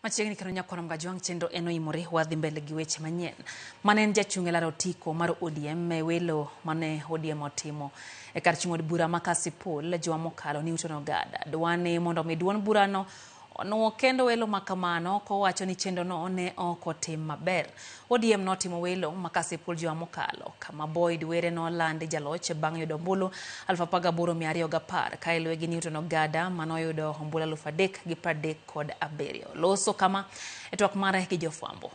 Machiegni kendo nyakwar Mgajwang' chenro en oimore wadhi mbele gi weche manyien. Mane en jachung' e laro otiko mar ODM e welo mane ODM otimo e kar chung' od bura ma Kasipul juma mokalo Newton Ogada. Dwani mondo mi duond burano onuo kendo welo ma kamano kowacho ni chenrono ne ok otim maber. ODM notimo welo ma Kasipul juma mokalo kama Boyd Were nolandi jaloch bang' yudo ombulu 18,210 ka iluwe gi Newton Ogada manoyudo ombulu 3,037. Loso kama e twak mare gi jofwambo.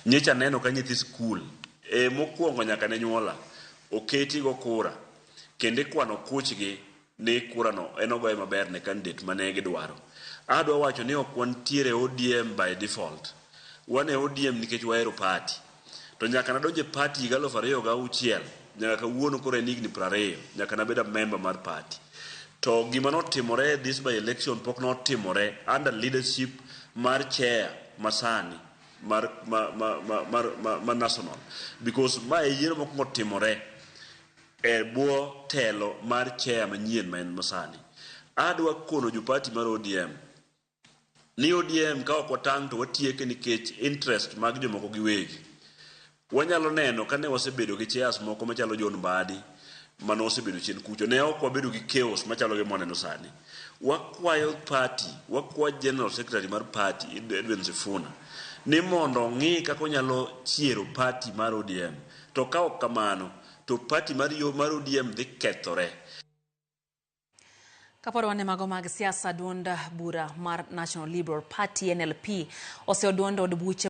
Nyocha aneno ka nyithi skul e mokwongo nyaka ne nyuola oketi go kura kendo ikwano kuchgi ni kurano en ogoye maber ne candidate mane gidwaro. Adwa wacho ni ok wantiere ODM by default. Wan e ODM nikech wahero party. To nyaka nadonje party higa 2006 nyaka kawuono koro en higni 20 nyaka nabed a member mar party. To gima notimore this by election pok notimore under leadership mar chair masani mar, ma, ma, ma, mar, ma, ma national because ma e yiero mokwongo timore e bwo telo mar chair manyien ma en masani. Adwa kono jo party mar ODM ni ODM ka ok watang' to watieke nikech interest mag jomoko giwegi. Wanyalo neno kane wasebedo gi chairs moko machalo John Mbadi mane osebedo chien kucho, ne ok wabedo gi chaos machalo gi mwaneno sani. Wakwayo party, wakwayo General Secretary mar party Edwin Sifuna ni mondo ong'i kaka onyalo chiero party mar ODM. To ka ok kamano, to party mar, yo mar ODM dhi kethore. Kapod wan e mago mag siasa, duond bura mar National Liberal Party NLP oseoduondo od buche